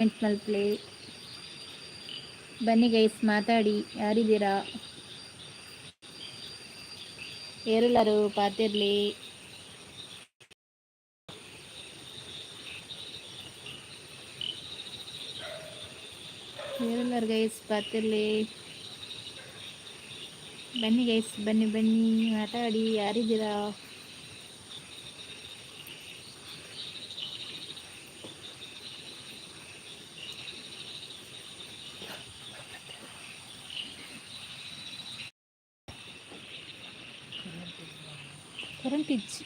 ಮಲ್ಪಲೆ. ಬನ್ನಿ ಗೈಸ್, ಮಾತಾಡಿ. ಯಾರಿದ್ದೀರಾ? ಏರುಲಾರು ಪಾತಿರ್ಲಿ. ಏರುಲಾರು ಗೈಸ್, ಪಾತಿರ್ಲಿ. ಬನ್ನಿ ಗೈಸ್, ಬನ್ನಿ ಬನ್ನಿ, ಮಾತಾಡಿ. ಯಾರಿದ್ದೀರಾ? ಕರೆಂಟ್ ಇಜ್ಜಿ.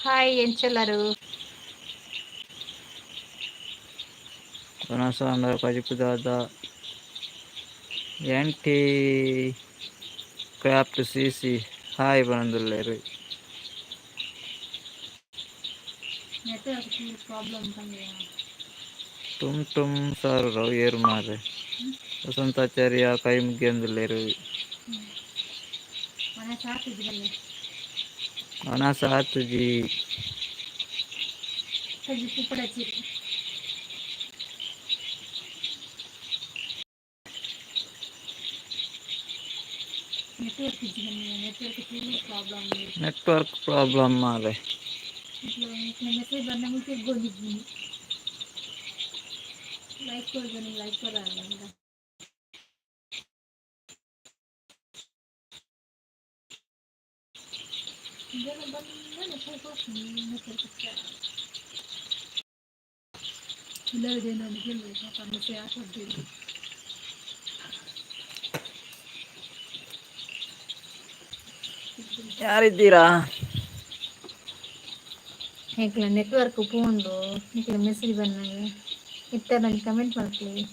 ಹಾಯ್, ಎಂಚೊಲ್ಲರು? ವನಸಾಂಡ ಕಜಿಪುದಾದ ಎಂಟಿ ಕ್ರಾಫ್ಟ್ ಸಿ ಸಿ ಹಾಯ್ ಪನೊಂದುಲ್ಲೆರ್. Network problem. ಟುಮ್ ಟುಮ್ ಸಾರ್ ಅವು ಏರ್ ಮಾರ್ರೆ. ವಸಂತಾಚಾರ್ಯ ಕೈ ಮುಗಿಯೊಂದುಲ್ಲೆರ್. ವನಸ್ ಆತಿಜ್ಜಿ? ವನಸ್ ಆತುಜಿ. ಕಜಿಪು ಪಡಚಿರಿ. ನೆಟ್ವರ್ಕ್ ಇಜ್ಜಿ, ನೆಟ್ವರ್ಕ್ ಪ್ರಾಬ್ಲಮ್. ನೆಟ್ವರ್ಕ್ ಪ್ರಾಬ್ಲಮ್ ಮಾರ್ರೆ. ಮೆಸೇಜ್ ಬಂದ ಮುಂಚೆ ಗೋದಿದ್ದೀನಿ. ಲೈಕ್ ಕೊಡ್ತೀನಿ, ಲೈಕ್ ಕೊಡಲ್ಲ. ಎಲ್ಲರಿಗೂ. ಯಾರಿದ್ದೀರಾ? ಎಂಕ್ಲ ನೆಟ್ವರ್ಕ್ ಪೋಂಡು. ನಿಕ್ಲೆ ಮೆಸೇಜ್ ಬನ್ನಗ ಇತ್ತೆ ನಂಗೆ ಕಮೆಂಟ್ ಮಲ್ಪುಲೆ.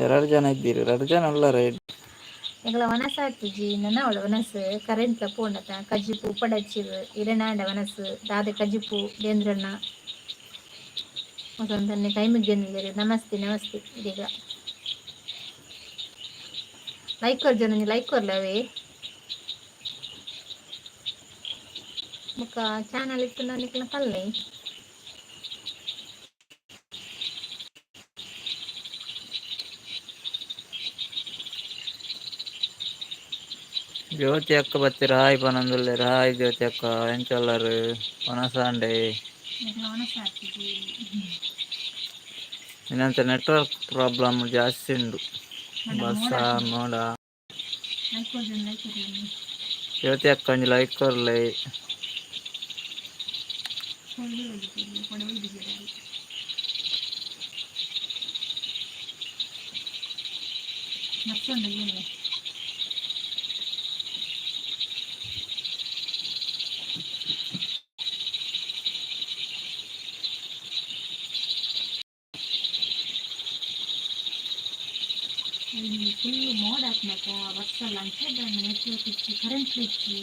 ಎರಡು ಜನ ಇದ್ದೀರಿ, ಎರಡು ಜನ ಉಲ್ಲರೆ. ಎಂಕ್ಲ ವನಸ್ ಆತುಜಿ ನನ ಅವಳ ವನಸ್. ಕರೆಂಟ್ಲ ಪೋಂಡತ. ಕಜಿಪು ಪಡಚಿರ್ ಇರೆನಾಂಡ ವನಸ್ ದಾದೆ ಕಜಿಪು ದೇಂದ್ರಣ್ಣ ವಸಂತನ್ನೆ ಕೈ ಮುಗಿಯೊಂದುಲ್ಲೆರ್. ನಮಸ್ತೆ, ನಮಸ್ತೆ. ಇದೀಗ ಲೈಕ್ ಕೊರ್ಜನ, ಲೈಕ್ ಕೊರ್ಲವೇ. ಬೊಕ ಚಾನಲ್ ಇತ್ತುಂಡ ನಿಕ್ಲ್ನ ಪಲ್ಲೆ. ಜ್ಯೋತಿ ಅಕ್ಕ ಬತ್ತೆರ್, ಹಾಯ್ ಪನೊಂದುಲ್ಲೆರ್. ಹಾಯ್ ಜ್ಯೋತಿ ಅಕ್ಕ, ಎಂಚ ಉಲ್ಲರ್? ವನಸ್ ಆಂಡ್? ಎಂಕ್ಲ ವನಸ್ ಆತುಜಿ. ಇನ್ನಂತ ನೆಟ್ವರ್ಕ್ ಪ್ರಾಬ್ಲಮ್ ಜಾಸ್ತಿ ಉಂಡು. ಮಂಡ ಬಸ್ಸ ಮೋಡ ಆತುಂಡು. ಮೋಡ. Like ಕೊರ್ಜನ, like ಕೊರ್ಲೆ. ಜ್ಯೋತಿ ಅಕ್ಕ, ಒಂಜಿ ಲೈಕ್ ಕೊರ್ಲೆ. ಕೊಡವೆ ಕೊಡವೆ ಬಿಜಿ. ಮಸ್ತ್ ಉಂಡು ಏನ್ಲೆ. ಫುಲ್ ಮೋಡ ಆತ್ನಕ ವರ್ಷ ಲಂಚ ನೆಟ್ವರ್ಕ್ ಇಚ್ಚಿ, ಕರೆಂಟ್ ಇಚ್ಚಿ.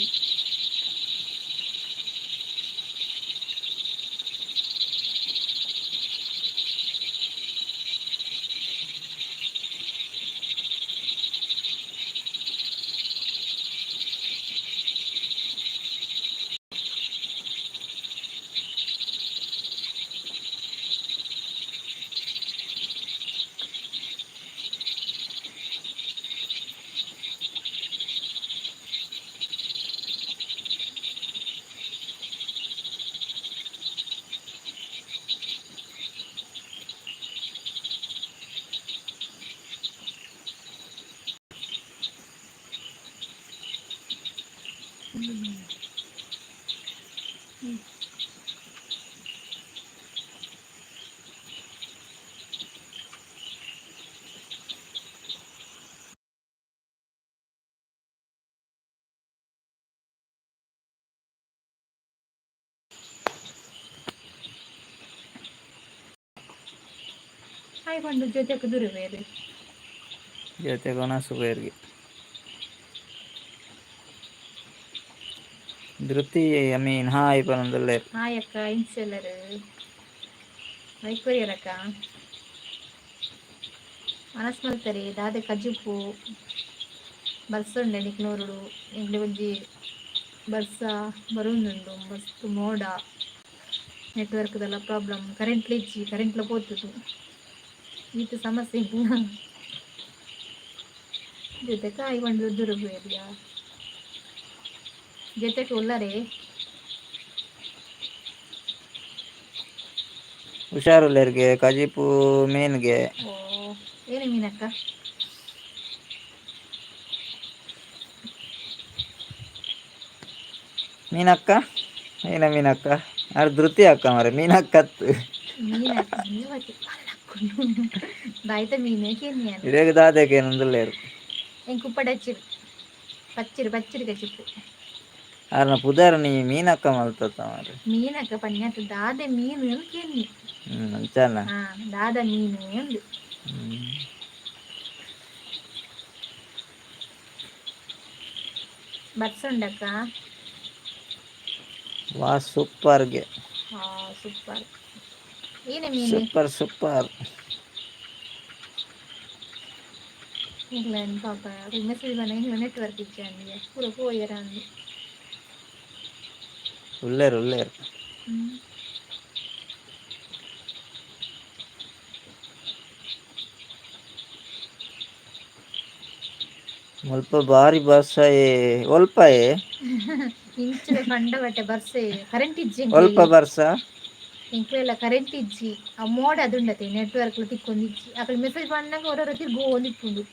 ಹಾಯ್ ಬಂದು ಜೊತೆಗೆ ದೂರ ಬೇರೆ. ಜೊತೆಗೆ ಒಣಸು ಬೇರ್ಗೆ. Dhriti, I mean, hi ಪನೊಂದುಲ್ಲೆರ್. Hi ಅಕ್ಕ, ಇನ್ಸೆಲ್ಲರ್ ಮೈಕೂರಿಯರಕ್ಕ ಮನಸ್ ಮಲ್ತರಿ ದಾದೆ ಕಜಿಪು ಬರ್ಸೊಂಡೆ ನಿಕ್ನೂರುಡು? ಎಂಕ್ಲೆ ಒಂಜಿ ಬರ್ಸ ಬರೊಂದುಂಡು, ಮಸ್ತ್ ಮೋಡ, ನೆಟ್ವರ್ಕ್ದೆಲ್ಲ ಪ್ರಾಬ್ಲಮ್, ಕರೆಂಟ್ಲ ಇಜ್ಜಿ, ಕರೆಂಟ್ಲ ಪೋತುದು. ಈತ್ ಸಮಸ್ಯೆ ಇಲ್ಲ. ಜೊತೆ ಕಾಯಿ ಒಂದು ದೂರ ಏರಿಯಾ ಜೊತೆಗೆ ಉಲ್ಲರೆ. ಹುಷಾರುಲ್ಲೆರ್ಗೆ, ಕಜಿಪು ಮೀನ್ಗೆ. ಓ, ಏನು ಮೀನಕ್ಕ? ಮೀನಕ್ಕ ಏನ ಮೀನಕ್ಕ? ಅರ್ ಧೃತಿ ಅಕ್ಕ ಮಾರೆ, ಮೀನಕ್ಕತ್ತು. ಮೀನಕ್ಕ ದಾಯ್ತ ಮೀನೇ ಕೇನ್ಯಾನ. ಇರೆಗ್ ದಾದೆಗೆ ನಂದುಲ್ಲೆರ್? ಎಂಕ್ ಉಪ್ಪಡಚ್ಚಿರ್ ಪಚ್ಚಿರ್ ಪಚ್ಚಿರ್ ಕಜಿಪು. ಅರ್ನ ಪುದರ್ ನೀ ಮೀನಕ್ಕ ಮಲ್ತತ್ತ ಮಾರೆ. ಮೀನಕ್ಕ ಪನ್ಯತ್ ದಾದೆ ಮೀನು ಅಂದ್ ಕೇನ್ನಿ. ಅಂಚನ. ಹಾ, ದಾದ ಮೀನು ಅಂದ್. ಬರ್ಸೊಂಡಕ್ಕ. ವಾ, ಸೂಪರ್ಗೆ. ಹಾ, ಸೂಪರ್. ಏನೇ ಮೀನು? Super super. ಇಲ್ಲ ಪಾಪ ಮೆಸೇಜ್ ಬಂದ, ಇಂಗ್ಲ ನೆಟ್ವರ್ಕ್ ಇಜ್ಜಿ ಅಂದಿಗೆ ಪೂರ ಪೋಯೆರ ಅಂದು. ಉಲ್ಲೇರ್ ಉಲ್ಲೇರ್. ಮುಲ್ಪ ಬಾರಿ ಬರ್ಸಯೇ, ಒಲ್ಪಯೇ? ಇಂಚನೆ ಕಂಡ ಬಟ್ಟೆ ಬರ್ಸೆ, ಕರೆಂಟ್ ಇಜ್ಜಿ. ಒಲ್ಪ? ಎಂಕ್ಲೆಗ್ ಬರ್ಸ. ಎಂಕ್ಲೆಲ್ಲ ಕರೆಂಟ್ ಇಜ್ಜಿ. ಆ ಮೋಡ ಅದುಂಡತೆ ನೆಟ್ವರ್ಕ್ ತಿಕ್ಕೊಂದಿಜ್ಜಿ. ಅಕಲ್ ಮೆಸೇಜ್ ಪನ್ನಗ ಒರೊರ ತಿರ್ಗೋಂದಿಪ್ಪುಂಡು.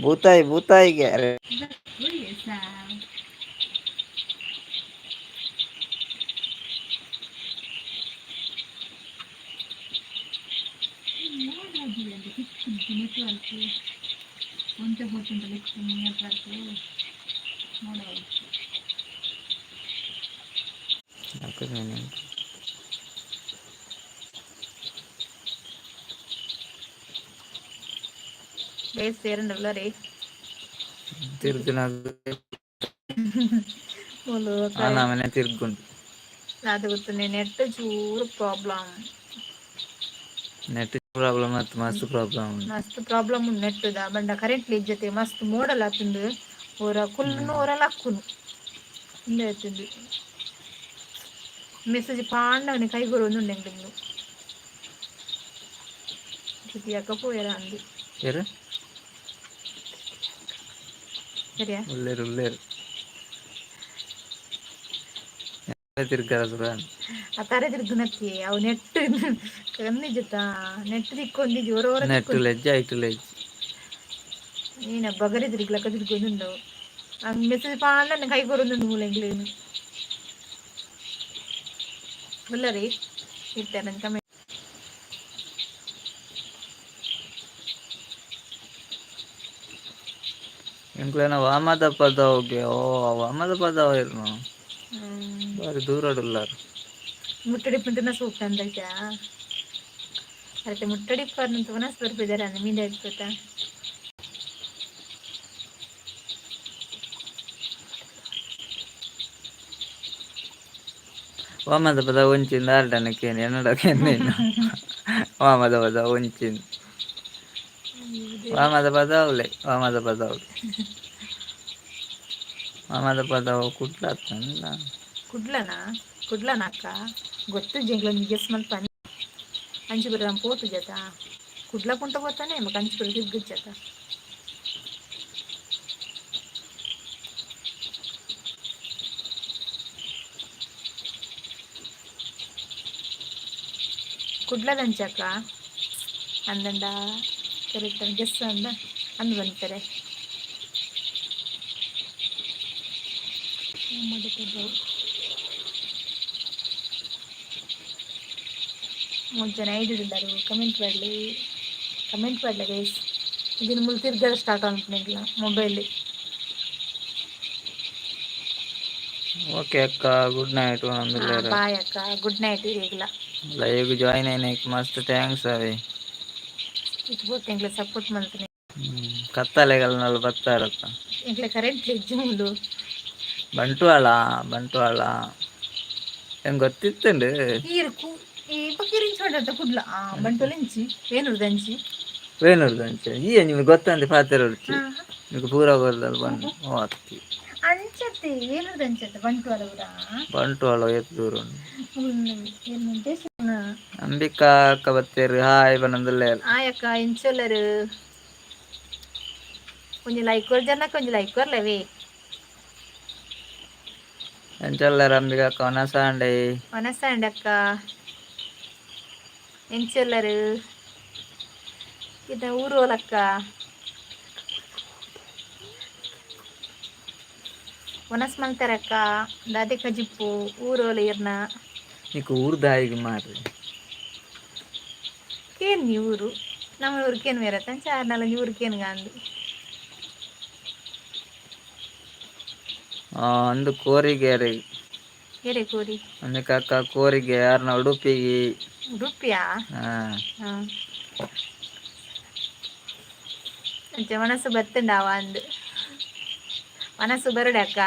ಬೂತಾಯಿ ಬೂತಾಯಿಗೆ. ನೆಟ್ವರ್ಕ್ ಒಂತೆ ಪೋತುಂಡ ನೆಟ್ವರ್ಕ್ ಮೋಡ. ಬೇಸ್ ಸೇರಂಡಲ್ಲ ರೀ. ತಿರ್ದಿನ. ಮೂಲು. ಆನ ಮನೆ ತಿರ್ಗುಂಡು. ಅದು ಗೊತ್ತು, ನೆಟ್ ಚೂರು ಪ್ರಾಬ್ಲಮ್. ನೆಟ್ ಪ್ರಾಬ್ಲಮ್ ಮತ್ತು ಮಸ್ತ್ ಪ್ರಾಬ್ಲಮ್. ಮಸ್ತ್ ಪ್ರಾಬ್ಲಮ್ ಉಂಡು ನೆಟ್ಟದ. ಬಂಡ ಕರೆಂಟ್ ಇಜ್ಜತೆ, ಮಸ್ತ್ ಮೋಡಲ್ ಆತುಂಡು. ಒರ ಕುಲ್ಲುನು, ಒರ ಲಕ್ಕುನು, ಉಂದೆ ಆತುಂಡು. ಮೆಸೇಜ್ ಪಾಂಡವನೆ ಕೈ ಕೊರೊಂದುಂಡು ಎಂಕ್ಲೆಗ್. ಶ್ರುತಿ ಅಕ್ಕ ಪೋಯೆರ ಅಂದು. ಏರು? ಸರಿಯಾ? ಉಲ್ಲೇರು ಉಲ್ಲೇರು, ತಿರ್ಗರ ಸುರ. ಆ ತರೆ ತಿರ್ಗುನಕ್ಕೆ ಅವು ನೆಟ್ ಕನ್ನಿಜುತ್ತಾ ನೆಟ್ ತಿಕ್ಕೊಂದಿಜ್ಜಿ, ಒರ ಒರ. ನೆಟ್ ಲೆಜ್ಜ ಐಟ್ ಲೆಜ್ಜ. ನೀನ ಬಗರೆ ತಿರ್ಗ್ಲಕ್ಕ ತಿರ್ಗೊಂದುಂಡವು. ಅಂಗ್ ಮೆಸೇಜ್ ಪಾಂಡನೆ ಕೈ ಕೊರೊಂದುಂಡು ಮೂಲ ಎಂಕ್ಲೆಗ್. ಉಲ್ಲರಿ ಇತ್ತೆ ನಂಗೆ ಕಮ್ಮಿ. ಎಂಕ್ಲೆನ ವಾಮದ ಪದವುಗೆ. ಓ, ವಾಮದ ಪದವ ಇರ್ನು. ಬಾರಿ ದೂರಡುಲ್ಲಾರ. ಮುಟ್ಟಡಿ ಪಂತಿನ ಸೂಕ್ತ ಅಂದೈತಾ? ಅರತೆ ಮುಟ್ಟಡಿ ಪರ್ನಂತ ವನಸ್ ಬರ್ಪಿದ್ದಾರೆ ಅಂದ ಮೀಂಡೆ ಗೊತ್ತಾ. ವಾಮದ ಪದ ಒಂಚಿಂದ ಆರ್ಡನ ಕೇನಿ ಎನ್ನಡ ಕೇನೇನು. ವಾಮದ ಪದ ಒಂಚಿಂದ ವಾಮದ ಪದ ಅವಲೆ ವಾಮದ ಪದ ಅವಲೆ ವಾಮದ ಪದ ಕುಡ್ಲಾತ್ತಲ್ಲ. ಕುಡ್ಲನಾ? ಕುಡ್ಲನ ಅಕ್ಕ? ಗೊತ್ತು ಜಿಂಗ್ಲ ಗೆಸ್ ಮಲ್ಪ ಅಂಚಿಪುರ ಪೋತು ಜತ ಕುಡ್ಲ ಕುಂಟ పోತಾನೆ ಮಗ ಅಂಚಿಪುರ ತಿರ್ಗು ಜತ. ಕುಡ್ಲದಂಚಕ್ಕ ಅಂದಂಡ ಕರೆಕ್ಟ್ ಗೆಸ್ ಅಂದ ಅಂದು ಬಂತಾರೆ. ಮೂರು ಜನ ಐಡಿಲ್ಲರು ಕಮೆಂಟ್ ಮಾಡಲಿ, ಕಮೆಂಟ್ ಮಾಡಲಿ ಗೈಸ್. ಇದನ್ನು ಮುಲ್ ತಿರ್ಗಾರ ಸ್ಟಾರ್ಟ್ ಅನ್ಕೊಂಡಿಲ್ಲ ಮೊಬೈಲ್. ಓಕೆ ಅಕ್ಕ, ಗುಡ್ ನೈಟ್ ಒಂದುಲ್ಲೇರ. ಬಾಯ್ ಅಕ್ಕ, ಗುಡ್ ನೈಟ್ ಈಗಲ. ಲೈವ್ ಜಾಯಿನ್ అయినాక ಮಸ್ತ್ thanks ಅವಿ. ಇದು ಎಂಗ್ಲ ಸಪೋರ್ಟ್ ಮಾಡ್ತೀನಿ. ಕತ್ತಲೆಗಳನ್ನೆಲ್ಲ ಬರ್ತಾರಕ್ಕ. ಎಂಗ್ಲ ಕರೆಂಟ್ ಎಜ್ಜುಂಡು. ಬಂಟ್ವಾಳ, ಬಂಟ್ವಾಳ ಹೆಂಗ್ ಗೊತ್ತಿತ್ತುಂಡು. ಈರ್ಕು ಈ ಪಕ್ಕಿರಿಂಚಿ ಹೊಡೆದ ಕುಡ್ಲ ಬಂಟೊಲಿಂಚಿ ವೇಣೂರ್ದಂಚಿ. ವೇಣೂರ್ದಂಚಿ ಈ ನಿಮ್ಗೆ ಗೊತ್ತಂತೆ ಪಾತ್ರ ಉಡ್ಚಿ ನಿಮ್ಗೆ ಪೂರ ಬರ್ತಲ್ಲ ಬಣ್ಣ ಓತ್ತಿ. ಅಂಚತ್ತೆ ವೇಣೂರ್ದಂಚತ್ತೆ ಬಂಟ್ವಾಳ ಊರ. ಬಂಟ್ವಾಳ ಏತ್ ದೂರ ಉಂಡು. ಏನು? ಅಂಬಿಕಾ ಅಕ್ಕ ಬತ್ತೇರು, ಹಾಯ್ ಬನ್ನಂದುಲ್ಲೇರು. ಆಯಕ್ಕ, ಎಂಚೊಲ್ಲರು? ಒಂಜಿ ಲೈಕ್ ಕೊರ್ಜರ್ನ, ಒಂಜಿ ಲೈಕ್ ಕೊರ್ಲವೇ. ಎಂಚೊಲ್ಲೇರು ಅಂಬಿಕಾ ಅಕ್ಕ? ವನಸಾಂಡೆ. ವನಸಾಂಡ್ ಅಕ್ಕ, ಎಂಚೊಲ್ಲರು? ಇದ ಊರು ಅಕ್ಕ. ವನಸ್ ಮಲ್ತಾರಕ್ಕ? ದಾದೆ ಕಜಿಪ್ಪು? ಊರೋಲ ಇರ್ನ? నీకు ఊరు దాయికి మారి. ಕೇನ್ ಊರು ನಮ್ಮ ಊರು ಕೇನ್ ಬೇರೆ ಚಾರ್ ನಾಲಂಜಿ ಊರು ಕೇನ್ ಗಾಂದು. ಅಂದು ಕೋರಿಗೆ. ಎರೆ ಕೋರಿ? ಅಂಬಿಕಾ ಅಕ್ಕ ಕೋರಿಗೆ ಯಾರನ್ನ ಉಡುಪಿಗೆ. ಉಡುಪಿಯಾ? ಹಾ. ಹಾಂ, ಅಂಚ ಮನಸ್ಸು ಬತ್ತುಂಡಾವ ಅಂದು ಮನಸ್ಸು ಬರಡೆ ಅಕ್ಕ.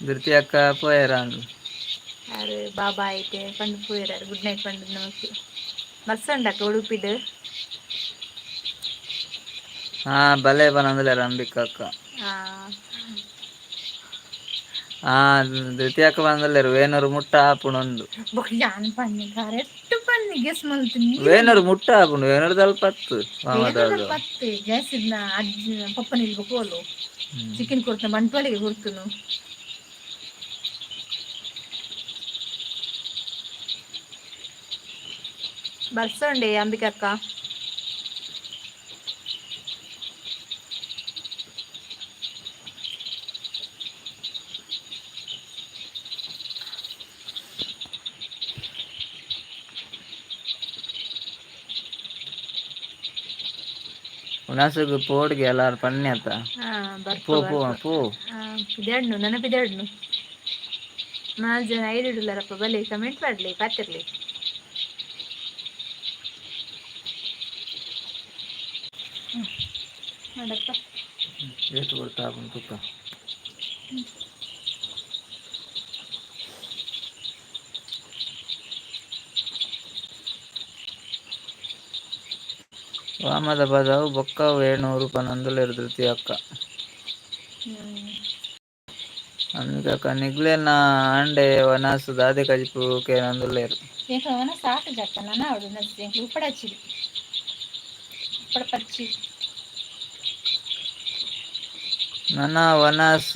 ಧೃತಿ ಅಕ್ಕ ಪೋಯರ ಅಂದು. ಯಾರು ಬಾಬಾ ಐತೆ ಪಂಡ್ ಪೋಯಿರಾರು. ಗುಡ್ ನೈಟ್ ಪಂಡು ನಮಕ್ ಬಸ್ ಉಂಡಕ್ಕ ಉಡುಪಿಡು. ಹಾ, ಬಲೆ ಬನ್ನಂದುಲ್ಲೇರು ಅಂಬಿಕಾ ಅಕ್ಕ. ಹಾ, ಧೃತಿ ಅಕ್ಕ ಬಂದುಲ್ಲೇರು ವೇಣೂರು ಮುಟ್ಟ ಆಪುಣೊಂದು. ಬೊಕ್ಕ ಯಾನ್ ಪನ್ನಿ ಕರೆಕ್ಟ್ ಪನ್ನಿ ಗೆಸ್ ಮಲ್ತೀನಿ. ವೇಣೂರು ಮುಟ್ಟ ಆಪುಂಡು, ವೇಣೂರು ತಲ್ಪ ಹತ್ತು. ಪತ್ತೆ ಜಾಸ್ತಿ ಅಜ್ಜಿ ಪಪ್ಪನ ಇಲ್ಬೇಕು ಕೋಲು ಚಿಕನ್ ಕೊಡ್ತಾನೆ ಬಂಟ್ವಾಳಿಗೆ ಕೊಡ್ತನು. ಬರ್ಸೋಂಡೆ ಅಂಬಿಕಕ್ಕ. ಉಣಸುಗು ಪೋಡ್ಗೆ ಎಲ್ಲಾರು ಪನ್ಯತ. ಬರ್ಪು. ಪೋ ಪೋ ಪೋ. ಪಿದಾಡ್ನು ನನ್ನ ಪಿದಾಡ್ನು. ನಾಲ್ ಜನ ಐಡಿಡುಲ್ಲಾರಪ್ಪ, ಬಲೆ ಕಮೆಂಟ್ ಮಾಡ್ಲಿ ಪಾತಿರ್ಲಿ. ಮಾಡಪ್ಪ. ಏಟು ಕೊಡ್ತಾ ಆಪುಂಡು ತುಕ್ಕ. ವಾಮದ ಪದವು ಬೊಕ್ಕ ವೇಣೂರು ಪನೊಂದುಲ್ಲೆರ್ ಧೃತಿ ಅಕ್ಕ. ಅಂಬಿಕಾ ಅಕ್ಕ ನಿಗ್ಲೇನ ಆಂಡೆ ವನಸ್ ದಾದೆ ಕಜಿಪು ಕೇನೊಂದುಲ್ಲೆರ್. ಎಂಕ್ಲ ವನಸ್ ಆಟ ಜಕ್ಕ ನನ ಅವಡು ನಸ್ ಎಂಕ್ಲ ಉಪ್ಪಡಚ್ಚಿರಿ ಉಪ್ಪಡ ಪಚ್ಚಿ. ನನ ವನಸ್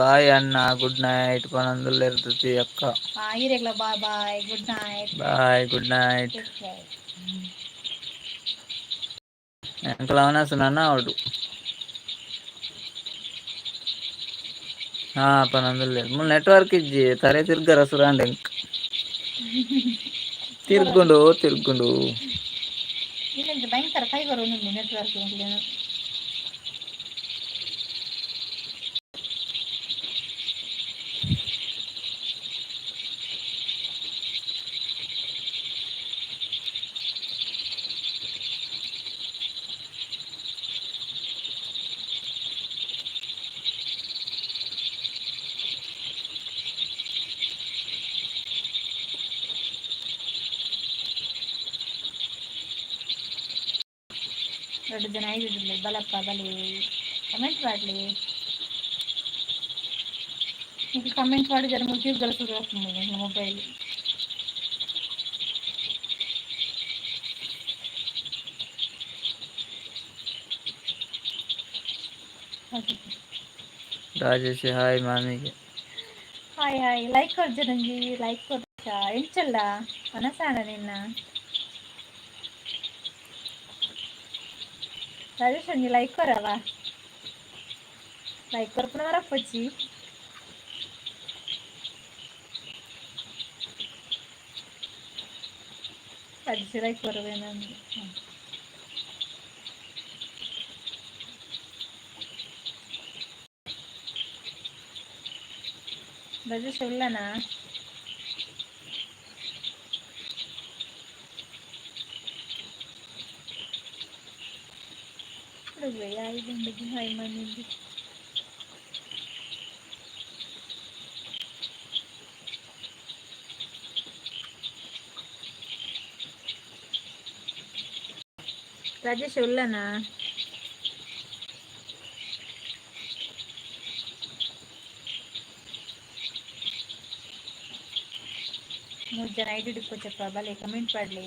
ಬಾಯ್ ಅಣ್ಣ, ಗುಡ್ ನೈಟ್ ಪನೊಂದುಲ್ಲೆರ್ ಧೃತಿ ಅಕ್ಕ. ಈರೆಗ್ಲ bye bye, good night. Bye, good night. Take care. ಎಂಕ್ಲ ವನಸ್ ನನ ಅವಡು ಹಾ ಪನೊಂದುಲ್ಲೆರ್. ಮುಲ್ ನೆಟ್ವರ್ಕ್ ಇಜ್ಜಿ, ತರೆ ತಿರ್ಗರ ಸುರಾಂಡ್ ಎಂಕ್. ತಿರ್ಗುಂಡು ತಿರ್ಗುಂಡು. ಇಲ್ಲ, ಭಯಂಕರ ಕೈ ಬರೋ ನೆಟ್ವರ್ಕ್ ಎಂಕ್ಲೇನು. ಎರಡು ಜನ ಐದಿದ್ರಲ್ಲಿ ಬಲಪ್ಪ ಬಲಿ ಕಮೆಂಟ್ ಮಾಡಲಿ. ಈಗ ಕಮೆಂಟ್ ಮಾಡಿದರೆ ಮುಗಿಯುಗಲ ಶುರು ಆಗ್ತದೆ ಮೊಬೈಲ್. ರಾಜೇಶ್ ಹಾಯ್ ಮಾಮಿಗೆ. ಹಾಯ್ ಹಾಯ್, ಲೈಕ್ ಕೊರ್ಜರಂಜಿ ಲೈಕ್ ಕೊರ್ಚ ಎಂಚಲ್ಲ ಮನಸಾಣ ನಿನ್ನ. ರಾಜೇಶ್ ಒಂಜಿ ಲೈಕ್ ಕೊರವ, ಲೈಕ್ ಕೊರ್ಪುನ ಮರಪೊಚ್ಚಿ. ರಾಜೇಶ್ ಲೈಕ್ ಕೊರವೇನ? ರಾಜೇಶ್ ಉಲ್ಲನಾ? ಹಾಯ್ ಮನಿಂದು. ರಾಜೇಶ್ ಉಲ್ಲನಾ? ಮೂರು ಜನ ಐಡಿ ಕೊಚ್ಚಪ್ಪ, ಬಲೆ ಕಮೆಂಟ್ ಮಾಡಲಿ.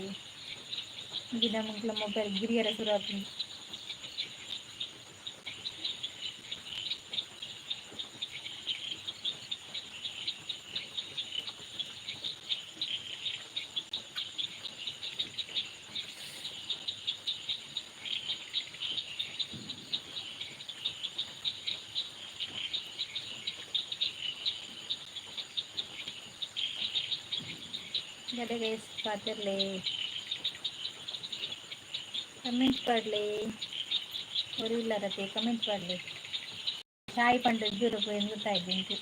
ಗಿಡ ಮುಂಕ್ಲ ಮೊಬೈಲ್ ಗಿರಿಯರ ಶುರು ಆಪುಂಡು. ಬಲೆ ಗೈಸ್, ಪಾತಿರ್ಲೆ, ಕಮೆಂಟ್ ಮಾಡಲಿ. ಒರಿಲ್ಲರತೆ ಕಮೆಂಟ್ ಮಾಡಲಿ. ಚಾಯ್ ಪಂಡ ಜೂರು ಗೊತ್ತಾಯ್ತು ಇಂಕು.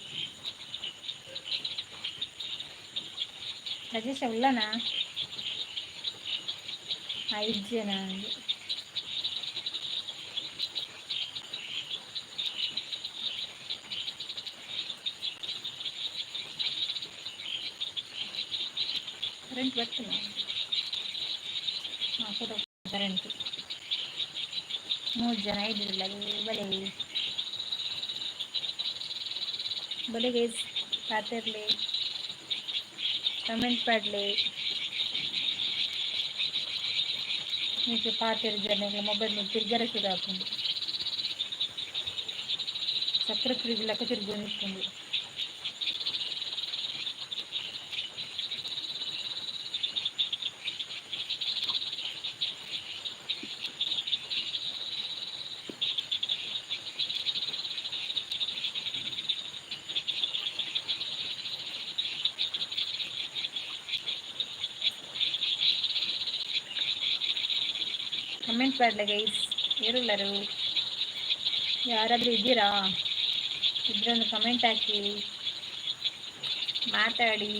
ರಾಜೇಶ ಉಲ್ಲನಾ? ಐದು ಜನ. ಕರೆಂಟ್ ಬರ್ತದೆ? ಹಾಂ, ಕೂಡ ಕರೆಂಟ್. ಮೂರು ಜನ ಇದ್ದಿರಲ್ಲ. ಬಲೆ ಬಲೆ ಗೈಸ್, ಪಾತಿರ್ಲಿ, ಕಮೆಂಟ್ ಮಾಡಲಿ. మీకు ಪಾತಿರ್ ಜನ ಮೊಬೈಲ್ ತಿರ್ಗರ ಶುರು ಆಪುಂಡು. ಚಕ್ರ ತಿರುಗಿ ಲೆಕ್ಕ ತಿರುಗಿ. ಕಮೆಂಟ್ ಮಾಡಲ ಗೈಸ್. ಏರುಲ್ಲರು ಯಾರಾದರೂ ಇದ್ದೀರಾ? ಇದ್ರೆ ಒಂದು ಕಮೆಂಟ್ ಹಾಕಿ, ಮಾತಾಡಿ,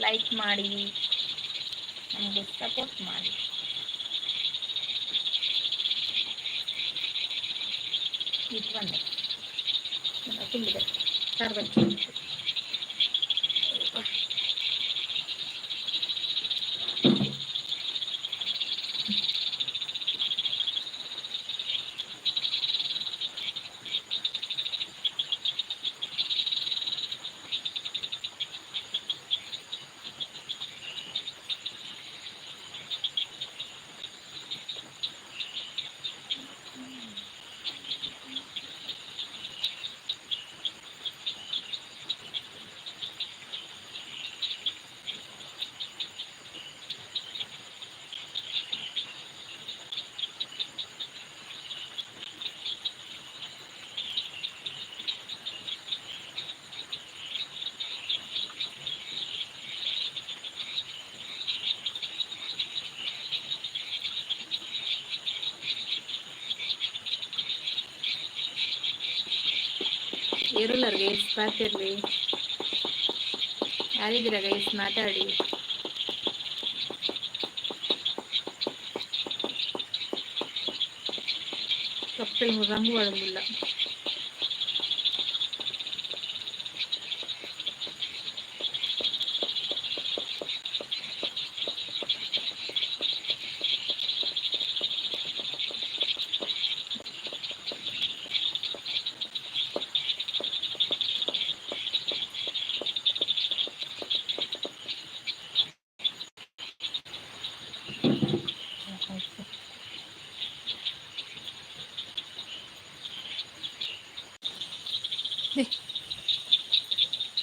ಲೈಕ್ ಮಾಡಿ, ನಮಗೆ ಸಪೋರ್ಟ್ ಮಾಡಿ. ಇದು ಬಂದೆ ತುಂಬಿದೆ ಕಾರ್ಬಚ್ಚಿ. ಏರುಲ್ಲರ್ ಗೈಸ್, ಪಾತಿರ್ಲಿ. ಯಾರಿದ್ದೀರಾ ಗೈಸ್? ಮಾತಾಡಿ. ಕಪ್ಪಲ್ ರಂಗು ಒಳಗಿಲ್ಲ.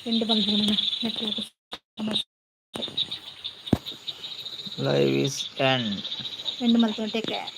ಎಂಡ್ ಮಲ್ಪುನ ನೆಟ್ವರ್ಕ್ ಸಮಸ್ಯೆ. Live is end. End ಮಲ್ಪುನ, take care.